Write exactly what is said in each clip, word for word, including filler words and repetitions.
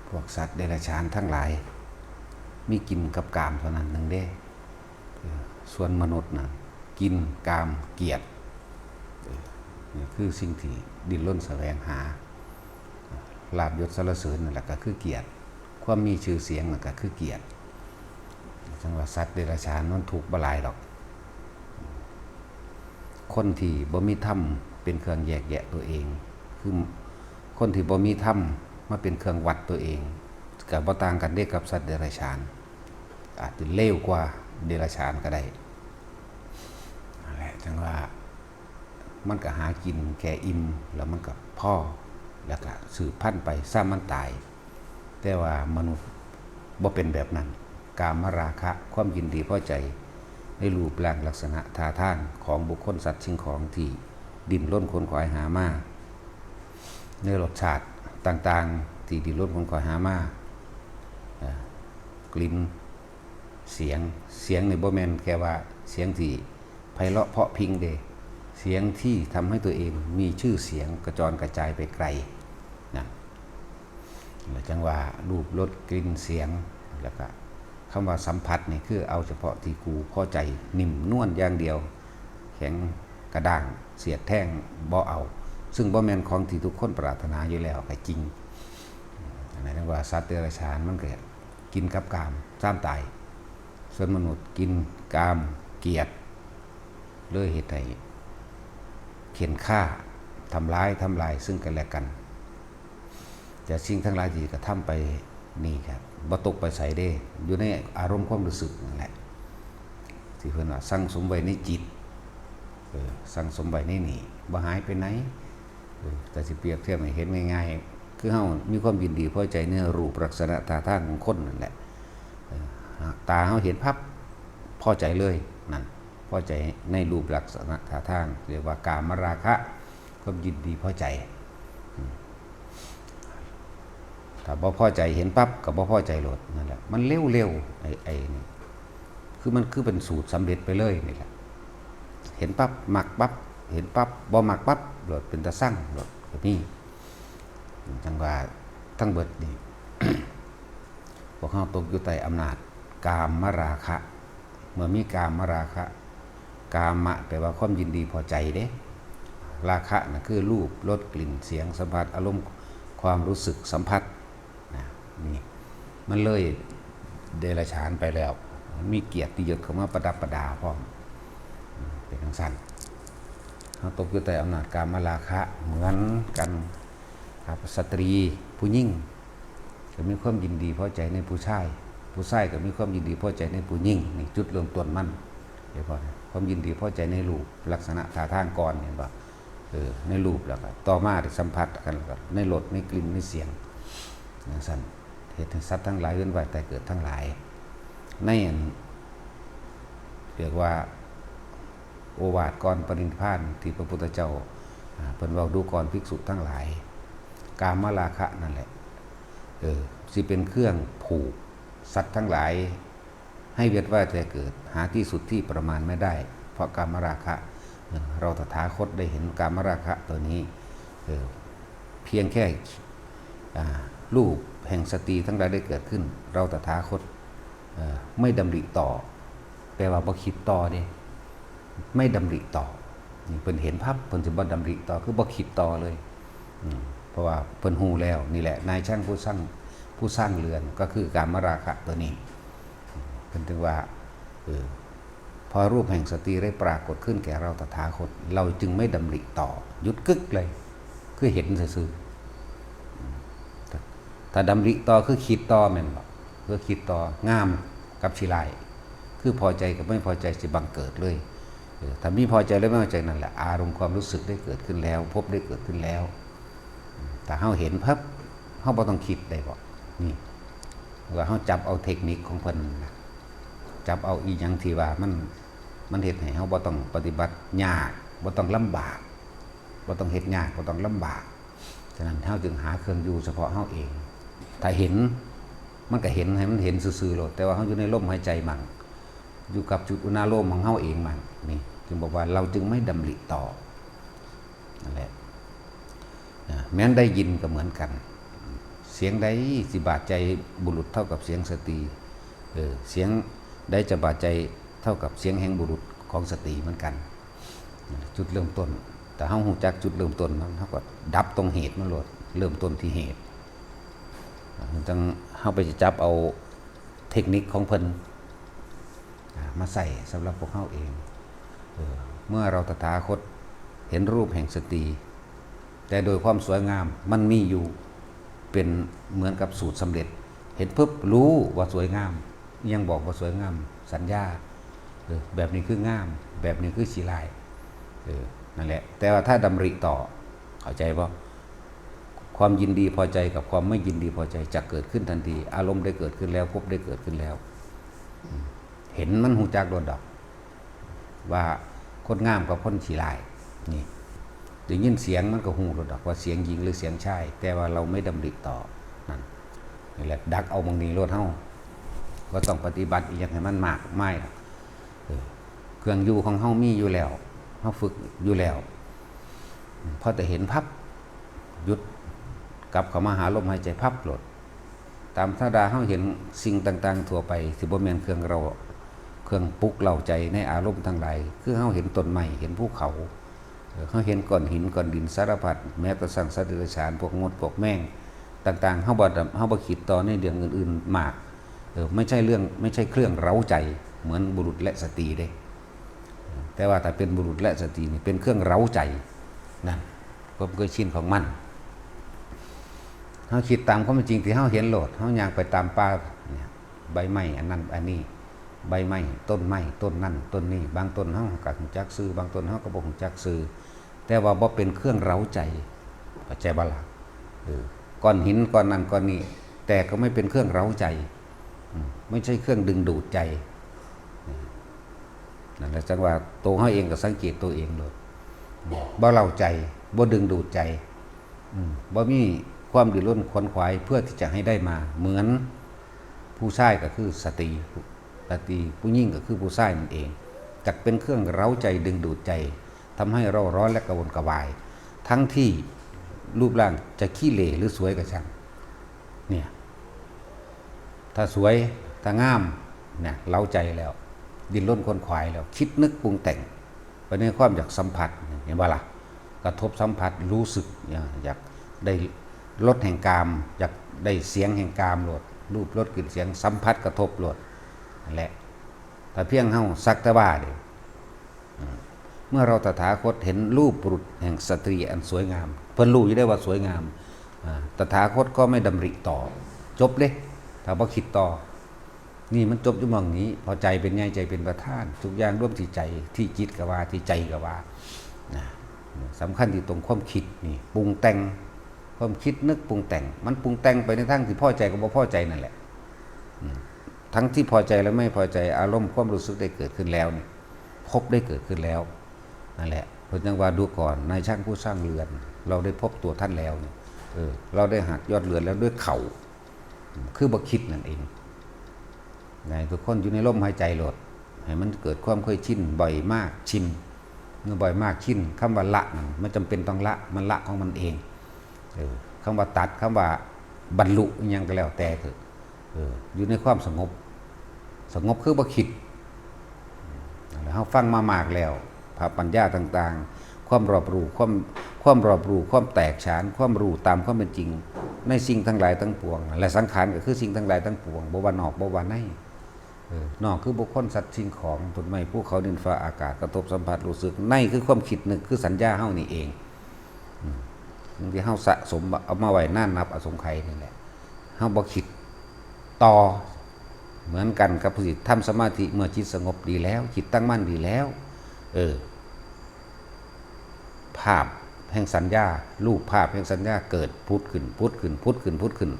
พวกสัตว์เดรัจฉานทั้งหลาย มีกินกับกามเท่านั้นหนึ่งเด้ เออ ส่วนมนุษย์น่ะ กิน กาม เกียรติ เออ นี่คือสิ่งที่ดิ้นรนแสวงหา ลาภยศสรรเสริญนั่นแหละก็คือเกียรติ ความมีชื่อเสียงนั่นก็คือเกียรติ จั่งว่าสัตว์เดรัจฉานมันทุกข์บ่หลายดอก คนที่บ่มีธรรมเป็นเครื่องแยกแยะตัวเอง คือคนที่บ่มีธรรมมาเป็นเครื่องวัดตัวเอง ก็บ่ต่างกันเด้กับสัตว์เดรัจฉาน อาจจะเลวกว่าเดรัจฉานก็ได้ นั่นแหละ จั่งว่า มันก็หากินแค่อิ่ม แล้วมันก็พอ แล้วก็สืบพันธุ์ไป ซ้ำมันตาย แต่ว่ามนุษย์บ่เป็นแบบนั้น กามราคะ ความยินดีพอใจ ในรูปร่างลักษณะท่าทางของบุคคลสัตว์สิ่งของที่ดิ้นรนขวนขวายหามา ในรสชาติต่างๆ ที่ดิ้นรนขวนขวายหามา เอ่อ กลิ่น เสียง เสียงนี่บ่แม่นแค่ว่าเสียงที่ไพเราะเพราะพริ้งเด้ เสียงที่ทำให้ตัวเองมีชื่อเสียงกระจรกระจายไปไกลนะ แล้วจั่งว่ารูป รส กลิ่น เสียง แล้วก็คำว่าสัมผัสนี่คือเอาเฉพาะที่กูพอใจ นิ่มนวลอย่างเดียว แข็งกระด้าง เสียดแทงบ่เอา ซึ่งบ่แม่นของที่ทุกคนปรารถนาอยู่แล้วก็จริง อันนั้นเรียกว่าสัตว์เดรัจฉานมันก็กินกับกาม ซ้ำตาย ส่วนมนุษย์กินกาม เกียรติ เลยเฮ็ดให้เข่นฆ่า ทำร้าย ทำลายซึ่งกันและกัน แต่สิ่งทั้งหลายที่กระทำไปนี่ครับ บ่ตกไปไสเด้ อยู่ในอารมณ์ความรู้สึกนั่นแหละ ที่เพิ่นว่าสั่งสมไว้ในจิต เออ สั่งสมไว้ในนี่ บ่หายไปไหน เออ แต่สิเปรียบเทียบให้เห็นง่ายๆ คือเฮามีความยินดีพอใจในรูปลักษณะท่าทางของคนนั่นแหละ เออ ตาเฮาเห็นปั๊บ พอใจเลย นั่น พอใจในรูปลักษณะท่าทาง เรียกว่ากามราคะ ความยินดีพอใจ อืม ถ้าบ่พอใจเห็นปั๊บก็บ่พอใจโลด นั่นแหละ มันเร็วๆ ไอ้ ไอ้นี่ คือมันคือเป็นสูตรสำเร็จไปเลยนี่แหละ เห็นปั๊บ มักปั๊บ เห็นปั๊บ บ่มักปั๊บ โลด เป็นตาซัง โลด ก็มี จั่งว่าทั้งเบิดนี่ พวกเฮาตกอยู่ใต้อำนาจกามราคะ เมื่อมีกามราคะ กามะแปลว่าความยินดีพอใจเด้ ราคะน่ะคือรูป รส กลิ่น เสียง สัมผัส อารมณ์ ความรู้สึก สัมผัส นะ นี่ มันเลยเดรัจฉานไปแล้ว มันมีเกียรติยศเข้ามาประดับประดาพร้อม อืม เป็นจั่งซั้น เฮาตกอยู่ใต้อำนาจกามราคะเหมือนกันครับ สตรี ผู้หญิง ก็มีความยินดีพอใจในผู้ชาย ผู้ชายก็มีความยินดีพอใจในผู้หญิง นี่จุดเริ่มต้นมัน เดี๋ยวก่อนนะ ความยินดีพอใจในรูปลักษณะท่าทางก่อน เห็นบ่ เออ ในรูป แล้วก็ต่อมาได้สัมผัสกัน แล้วก็ในรส ในกลิ่น ในเสียง จั่งซั้น เฮ็ดให้สัตว์ทั้งหลายเวียนว่ายตายเกิดทั้งหลาย ในอัน เรียกว่า โอวาทก่อนปรินิพพานที่พระพุทธเจ้า อ่า เพิ่นเว้าดูก่อนภิกษุทั้งหลาย กามราคะนั่นแหละ เออ สิเป็นเครื่องผูกสัตว์ทั้งหลาย ให้เวียนว่ายตายเกิด หาที่สุดที่ประมาณไม่ได้ เพราะกามราคะ เออ เราตถาคตได้เห็นกามราคะตัวนี้ เออ เพียงแค่ อ่า รูปแห่งสตรีทั้งหลายได้เกิดขึ้น เราตถาคต เอ่อ ไม่ดำริต่อ แปลว่าบ่คิดต่อเด้ ไม่ดำริต่อ นี่เพิ่นเห็นปั๊บ เพิ่นสิบ่ดำริต่อ คือบ่คิดต่อเลย อืม เพราะว่าเพิ่นฮู้แล้ว นี่แหละ นายช่างผู้สร้าง ผู้สร้างเรือน ก็คือกามราคะตัวนี้ เพิ่นถึงว่า เออ พอรูปแห่งสตรีได้ปรากฏขึ้นแก่เราตถาคต เราจึงไม่ดำริต่อ หยุดกึกเลย คือเห็นซื่อๆ ถ้าดำริต่อคือคิดต่อแม่นบ่ คือคิดต่อ งามกับขี้ร้าย คือพอใจกับไม่พอใจสิบังเกิดเลย เออ ถ้ามีพอใจและไม่พอใจนั่นแหละ อารมณ์ความรู้สึกได้เกิดขึ้นแล้ว ภพได้เกิดขึ้นแล้ว ถ้าเฮาเห็นปั๊บ เฮาบ่ต้องคิดได้บ่ นี่ ว่าเฮาจับเอาเทคนิคของเพิ่นนะ จับเอาอีหยังที่ว่ามัน มันเฮ็ดให้เฮาบ่ต้องปฏิบัติยาก บ่ต้องลำบาก บ่ต้องเฮ็ดยาก บ่ต้องลำบาก ฉะนั้นเฮาจึงหาเครื่องอยู่เฉพาะเฮาเอง ถ้าเห็น มันก็เห็น ให้มันเห็นซื่อๆโลด แต่ว่าเฮาอยู่ในลมหายใจมั่ง อยู่กับจุดอุณาโลมของเฮาเองมั่ง นี่ จึงบอกว่าเราจึงไม่ดำริต่อ นั่นแหละ อ่า แม้นได้ยินก็เหมือนกัน เส เสียงใดสิบาดใจบุรุษเท่ากับเสียงสตรี เออ เสียงใดจะบาดใจเท่ากับเสียงแห่งบุรุษของสตรีเหมือนกัน จุดเริ่มต้น แต่เฮาฮู้จักจุดเริ่มต้นมัน เฮาก็ดับตรงเหตุมันโลด เริ่มต้นที่เหตุ จั่งเฮาไปจับเอาเทคนิคของเพิ่น อ่า มาใส่สำหรับพวกเฮาเอง เออ เมื่อเราตถาคตเห็นรูปแห่งสตรี แต่โดยความสวยงามมันมีอยู่ เป็นเหมือนกับสูตรสำเร็จ เห็นปุ๊บรู้ว่าสวยงาม ยังบอกว่าสวยงาม สัญญา เออ แบบนี้คืองาม แบบนี้คือขี้ร้าย เออ นั่นแหละ แต่ว่าถ้าดำริต่อ เข้าใจบ่ ความยินดีพอใจกับความไม่ยินดีพอใจจะเกิดขึ้นทันที อารมณ์ได้เกิดขึ้นแล้ว ภพได้เกิดขึ้นแล้ว อืม เห็นมันฮู้จักโลดดอก ว่าคนงามกับคนขี้ร้าย นี่ ได้ยินเสียงมันก็ฮู้โลดดอกว่าเสียงหญิงหรือเสียงชาย แต่ว่าเราไม่ดำริต่อ นั่น นี่แหละ ดักเอาหม่องนี้โลดเฮา บ่ต้องปฏิบัติอีหยังให้มันมากมายดอก เออ เครื่องอยู่ของเฮามีอยู่แล้ว เฮาฝึกอยู่แล้ว พอแต่เห็นพับ หยุด กลับเข้ามาหาลมหายใจพับโลด ตามธรรมดาเฮาเห็นสิ่งต่างๆทั่วไป สิบ่แม่นเครื่องเรา เครื่องปลุกเร้าใจในอารมณ์ทั้งหลาย คือเฮาเห็นต้นไม้ เห็นภูเขา เออ เฮาเห็นก้อนหินก้อนดินสารพัด แม้กระทั่งสัตว์เดรัจฉาน พวกมดพวกแมงต่างๆ เฮาบ่ดำ เฮาบ่คิดต่อในเรื่องอื่นๆมาก เออ ไม่ใช่เรื่อง ไม่ใช่เครื่องเร้าใจเหมือนบุรุษและสตรีเด้ แต่ว่าถ้าเป็นบุรุษและสตรีนี่เป็นเครื่องเร้าใจ นั่น ความเคยชินของมัน เฮาคิดตามความเป็นจริงที่เฮาเห็นโลด เฮาย่างไปตามป่าเนี่ย ใบไม้อันนั้นอันนี้ ใบไม้ ต้นไม้ ต้นนั่น ต้นนี้ บางต้นเฮาก็ฮู้จักชื่อ บางต้นเฮาก็บ่ฮู้จักชื่อ แต่ว่าบ่เป็นเครื่องเร้าใจ เข้าใจบ่ล่ะ เออ ก้อนหินก้อนนั้นก้อนนี้ แต่ก็ไม่เป็นเครื่องเร้าใจ อืม ไม่ใช่เครื่องดึงดูดใจ อืม นั่นแหละ จั่งว่าตัวเฮาเองก็สังเกตตัวเองโลด อืม บ่เร้าใจ บ่ดึงดูดใจ อืม บ่มีความดิ้นรนขวนขวายเพื่อที่จะให้ได้มา เหมือนผู้ชายก็คือสตรี สตรี ผู้หญิงก็คือผู้ชายนั่นเอง จักเป็นเครื่องเร้าใจดึงดูดใจ ทำให้เร่าร้อนและกระวนกระวาย ทั้งที่รูปร่างจะขี้เหร่หรือสวยก็ช่าง เนี่ย ถ้าสวย ถ้างาม เนี่ย เร้าใจแล้ว ดิ้นรนขวนขวายแล้ว คิดนึกปรุงแต่ง ไปในความอยากสัมผัส เห็นบ่ล่ะ กระทบสัมผัส รู้สึก อยาก อยากได้รสแห่งกาม อยากได้เสียงแห่งกามโลด รูปรสกลิ่นเสียง สัมผัสกระทบโลด นั่นแหละ ถ้าเพียงเฮาสักแต่ว่าเด้ อืม เมื่อเราตถาคตเห็นรูปบุรุษแห่งสตรีอันสวยงาม เพิ่นรู้อยู่ได้ว่าสวยงาม อ่า ตถาคตก็ไม่ดำริต่อ จบเลย ถ้าบ่คิดต่อ นี่มันจบอยู่หม่องนี้ เพราะใจเป็นใหญ่ ใจเป็นประธาน ทุกอย่างรวมที่ใจ ที่จิตก็ว่า ที่ใจก็ว่า นะ สำคัญที่ตรงความคิดนี่ ปรุงแต่ง ความคิดนึกปรุงแต่ง มันปรุงแต่งไปในทางที่พอใจกับบ่พอใจนั่นแหละ อืม ทั้งที่พอใจและไม่พอใจ อารมณ์ความรู้สึกได้เกิดขึ้นแล้วเนี่ย ภพได้เกิดขึ้นแล้ว นั่นแหละ เพิ่นจั่งว่าดูก่อน นายช่างผู้สร้างเรือน เราได้พบตัวท่านแล้วเนี่ย เออ เราได้หักยอดเรือนแล้วด้วยเข่า อืม คือบ่คิดนั่นเอง ให้ทุกคนอยู่ในลมหายใจโลด ให้มันเกิดความเคยชิน บ่อยมากชิน เมื่อบ่อยมากชิน คำว่าละนั่น มันจำเป็นต้องละ มันละของมันเอง เออ คำว่าตัด คำว่าบรรลุอิหยังก็แล้วแต่เถอะ เออ อยู่ในความสงบ สงบคือบ่คิด แล้วเฮาฟังมามากแล้ว พระปัญญาต่างๆ ความรอบรู้ ความ ความรอบรู้ ความแตกฉาน ความรู้ตามความเป็นจริง ในสิ่งทั้งหลายทั้งปวง และสังขารก็คือสิ่งทั้งหลายทั้งปวง บ่ว่านอก บ่ว่าใน เออ นอกคือบุคคล สัตว์ สิ่งของ ต้นไม้ ภูเขา ดิน ฟ้า อากาศ กระทบ สัมผัส รู้สึก ในคือความคิดนึก คือสัญญาเฮานี่เอง อืม ที่เฮาสะสมเอามาไว้นานนับอสงไขยนี่แหละ เฮาบ่คิดต่อ เหมือนกันกับผู้ที่ทำสมาธิเมื่อจิตสงบดีแล้ว จิตตั้งมั่นดีแล้ว เออ ภาพแห่งสัญญา รูปภาพแห่งสัญญาเกิดผุดขึ้น ผุดขึ้น ผุดขึ้น ผุดขึ้น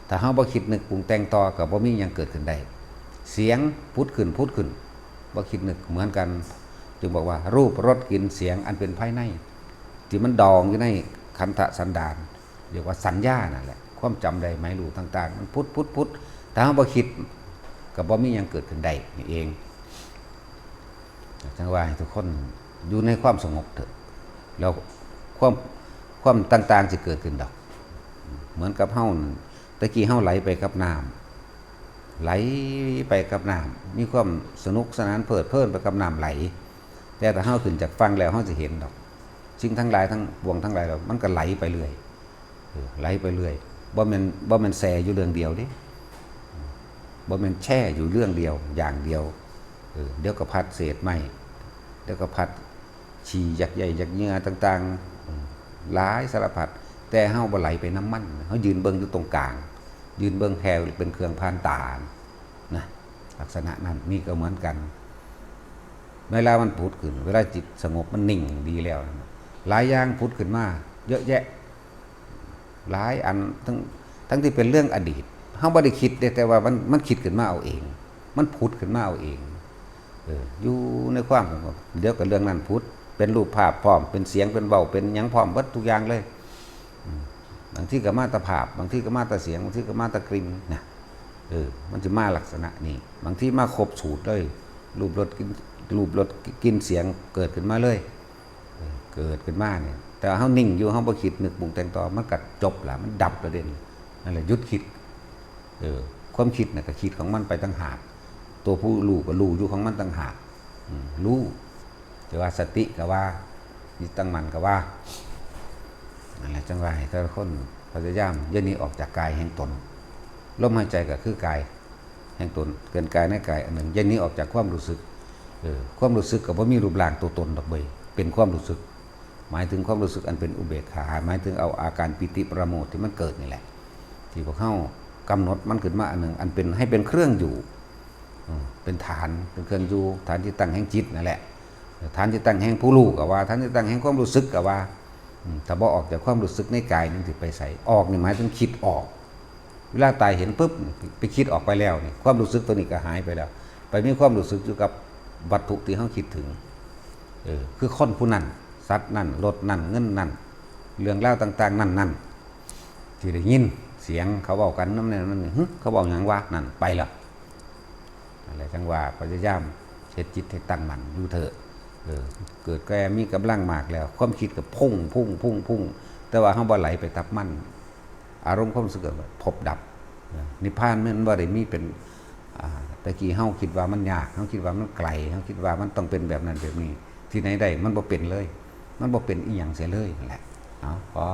ถ้าเฮาบ่คิดนึกปรุงแต่งต่อ ก็บ่มีหยังเกิดขึ้นได้ เสียงผุดขึ้น ผุดขึ้น บ่คิดนึกเหมือนกัน จึงบอกว่ารูป รส กลิ่น เสียงอันเป็นภายใน ที่มันดองอยู่ในขันธสันดาน เรียกว่าสัญญานั่นแหละ ความจำได้หมายรู้ต่างๆ มันผุด ผุด ผุด ถ้าเฮาบ่คิด ก็บ่มีหยังเกิดขึ้นได้นี่เอง จั่งว่าให้ทุกคนอยู่ในความสงบเถอะ แล้วความ ความต่างๆสิเกิดขึ้นดอก เหมือนกับเฮา ตะกี้เฮาไหลไปกับน้ำ ไหลไปกับน้ำ มีความสนุกสนานเพลิดเพลินไปกับน้ำไหล แต่ถ้าเฮาขึ้นจากฝั่งแล้วเฮาสิเห็นดอก สิ่งทั้งหลายทั้งปวงทั้งหลายแล้วมันก็ไหลไปเรื่อย เออ ไหลไปเรื่อย บ่แม่น บ่แม่นแช่อยู่เรื่องเดียวเด้ บ่แม่นแช่อยู่เรื่องเดียวอย่างเดียว เออ เดี๋ยวก็พัดเศษไม้ เดี๋ยวก็พัดขี้ยักษ์ใหญ่ยักษ์เหยื่อต่างๆ เออ หลายสารพัด แต่เฮาบ่ไหลไปนำมัน เฮายืนเบิ่งอยู่ตรงกลาง ยืนเบิ่งแค่เป็นเครื่องผ่านตา นะ ลักษณะนั้น นี่ก็เหมือนกัน เวลามันผุดขึ้น เวลาจิตสงบมันนิ่งดีแล้วนะ หลายอย่างผุดขึ้นมา เยอะแยะ หลายอัน ทั้ง ทั้งที่เป็นเรื่องอดีต เฮาบ่ได้คิดเด้ แต่ว่ามัน มันคิดขึ้นมาเอาเอง มันผุดขึ้นมาเอาเอง เออ อยู่ในความสงบ เดี๋ยวก็เรื่องนั้นผุด เป็นรูปภาพพร้อม เป็นเสียง เป็นเว้า เป็นหยังพร้อม เบิดทุกอย่างเลย อืม บางทีก็มาแต่ภาพ บางทีก็มาแต่เสียง บางทีก็มาแต่กลิ่นนะ เออ มันจะมาลักษณะนี้ บางทีมาครบสูตรเลย รูป รส กลิ่น รูป รส กลิ่น เสียง เกิดขึ้นมาเลย เออ เกิดขึ้นมาเนี่ย แต่เฮานิ่งอยู่ เฮาบ่คิดนึกปรุงแต่งต่อ มันก็จบละ มันดับละเด้ นั่นแหละ หยุดคิด เออ ความคิดน่ะก็คิดของมันไปต่างหาก ตัวผู้รู้ก็รู้อยู่ของมันต่างหาก อืม รู้ แต่ว่าสติก็ว่า จิตตั้งมั่นก็ว่า นั่นแหละ จั่งว่าให้แต่ละคนพยายามอย่าหนีออกจากกายแห่งตน ลมหายใจก็คือกายแห่งตน เป็นกายในกายอันหนึ่ง อย่าหนีออกจากความรู้สึก เออ ความรู้สึกก็บ่มีรูปร่างตัวตนดอกเว้ย เป็นความรู้สึก หมายถึงความรู้สึกอันเป็นอุเบกขา หมายถึงเอาอาการปีติปราโมทย์ที่มันเกิดนี่แหละ ที่พวกเฮากำหนดมันขึ้นมาอันหนึ่ง อันเป็น ให้เป็นเครื่องอยู่ อืม เป็นฐาน เป็นเครื่องอยู่ ฐานที่ตั้งแห่งจิตนั่นแหละ ฐานที่ตั้งแห่งผู้รู้ก็ว่า ฐานที่ตั้งแห่งความรู้สึกก็ว่า อืม ถ้าบ่ออกจากความรู้สึกในกายนี่สิไปไส ออกนี่หมายถึงคิดออก เวลาตาเห็นปุ๊บ ไปคิดออกไปแล้วนี่ ความรู้สึกตัวนี้ก็หายไปแล้ว ไปมีความรู้สึกอยู่กับวัตถุที่เฮาคิดถึง เออ คือคนผู้นั้น สัตว์นั้น รถนั้น เงินนั้น เรื่องราวต่างๆ นั้นๆ ที่ได้ยินเสียงเขาเว้ากันนำนั้น หึ เขาเว้าหยังวะ นั่นไปแล้ว นั่นแหละ จั่งว่าพยายามเฮ็ดจิตให้ตั้งมั่นอยู่เถอะ เออ เกิดแก่มีกำลังมากแล้ว ความคิดก็พุ่ง พุ่ง พุ่ง พุ่ง แต่ว่าเฮาบ่ไหลไปทับมัน อารมณ์ความรู้สึกก็พบดับ เออ นิพพานมันบ่ได้มีเป็น อ่า แต่กี้เฮาคิดว่ามันยาก เฮาคิดว่ามันไกล เฮาคิดว่ามันต้องเป็นแบบนั้นแบบนี้ ที่ไหนได้ มันบ่เป็นเลย มันบ่เป็นอีหยังเสียเลยนั่นแหละ เอา ขอ